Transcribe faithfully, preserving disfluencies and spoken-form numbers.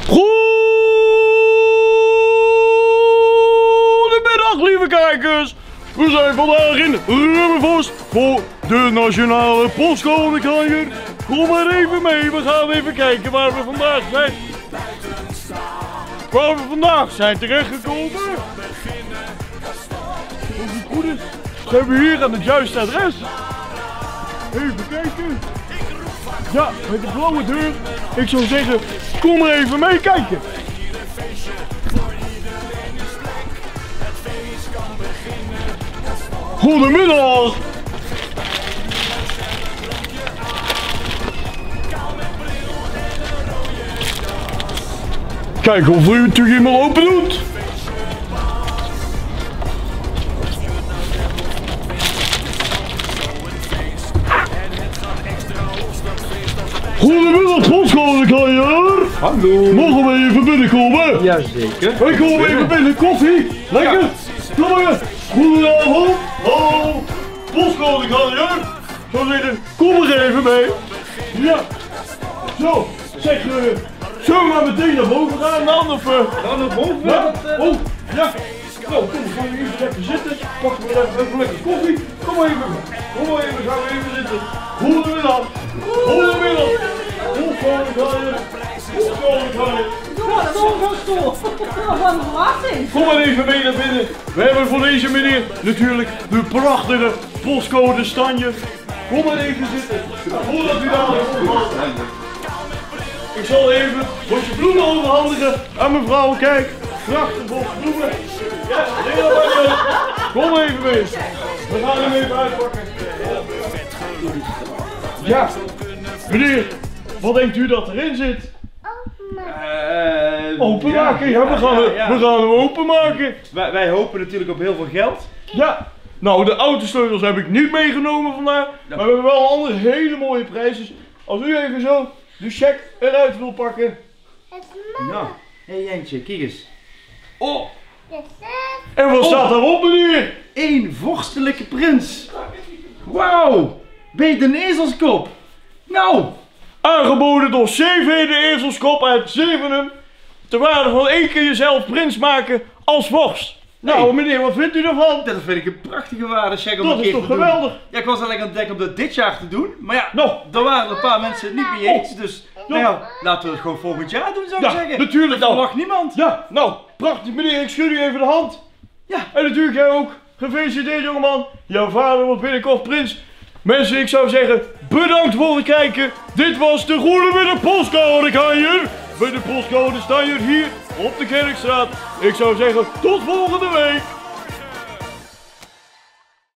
Goedemiddag, lieve kijkers. We zijn vandaag in Rubbervoort voor de nationale postcodekanjer. Kom maar even mee, we gaan even kijken waar we vandaag zijn. Waar we vandaag zijn terechtgekomen. Als het goed is, zijn we hier aan het juiste adres. Even kijken. Ja, met de blauwe deur. Ik zou zeggen, kom maar even meekijken. Goedemiddag. Kijk of u het toch iemand open doet. Goedemiddag, postcodekanjer. Hallo. Mogen we even binnenkomen? Jazeker. Wij komen even binnen. Koffie? Lekker? Ja. Kom maar. Goedenavond. Hallo. Postcodekanjer. Zo zitten. Kom er even mee. Ja. Zo. Zeg, eh, zullen we maar meteen naar boven gaan dan? Of, eh, dan naar boven? Ja. Dat, eh, oh, ja. Nou, kom, gaan we even lekker zitten. Pakken we even, even lekker koffie. Kom maar even. Kom maar even, gaan we even zitten. Goedemiddag. Goedemiddag. Hoe kan ik helpen? Hoe kan ik helpen? Door, door, door, door. Wat een verrassing. Kom maar even mee naar binnen. We hebben voor deze meneer natuurlijk de prachtige postcode Stanje. Kom maar even zitten. Voordat u dadelijk opvalt. Ik zal even een bosje bloemen overhandigen aan mevrouw. Kijk, prachtig bosje bloemen. Ja, heel erg leuk. Kom even mee. We gaan hem even uitpakken. Ja, meneer, wat denkt u dat erin zit? Eh, openmaken, ja, ja, we gaan, ja, hem, ja, we gaan hem openmaken. Wij, wij hopen natuurlijk op heel veel geld. Ja, nou, de autosleutels heb ik niet meegenomen vandaag, ja, maar we hebben wel andere hele mooie prijzen. Als u even zo de cheque eruit wil pakken. Nou, hé Jentje, kiek eens. Oh. En wat staat daarop, meneer? Een vorstelijke prins. Wauw, bij de ezelskop. Nou. Aangeboden door C V de Ezelskop uit Zevenum. Ter waarde van één keer jezelf prins maken als vorst. Nou, meneer, wat vindt u ervan? Dat vind ik een prachtige waarde, zeg. Dat is toch geweldig? Ja, ik was al aan het denken om dat dit jaar te doen. Maar ja, daar waren een paar mensen het niet mee eens. Dus, nou ja, laten we het gewoon volgend jaar doen, zou ik zeggen. Natuurlijk. Dat verwacht niemand. Ja, nou, prachtig, meneer. Ik schud u even de hand. Ja. En natuurlijk jij ook. Gefeliciteerd, jongeman. Jouw vader wordt binnenkort prins. Mensen, ik zou zeggen, bedankt voor het kijken. Dit was de Goedemiddag Postcode Kanjer. Bij de postcode Stanje hier op de Kerkstraat. Ik zou zeggen, tot volgende week.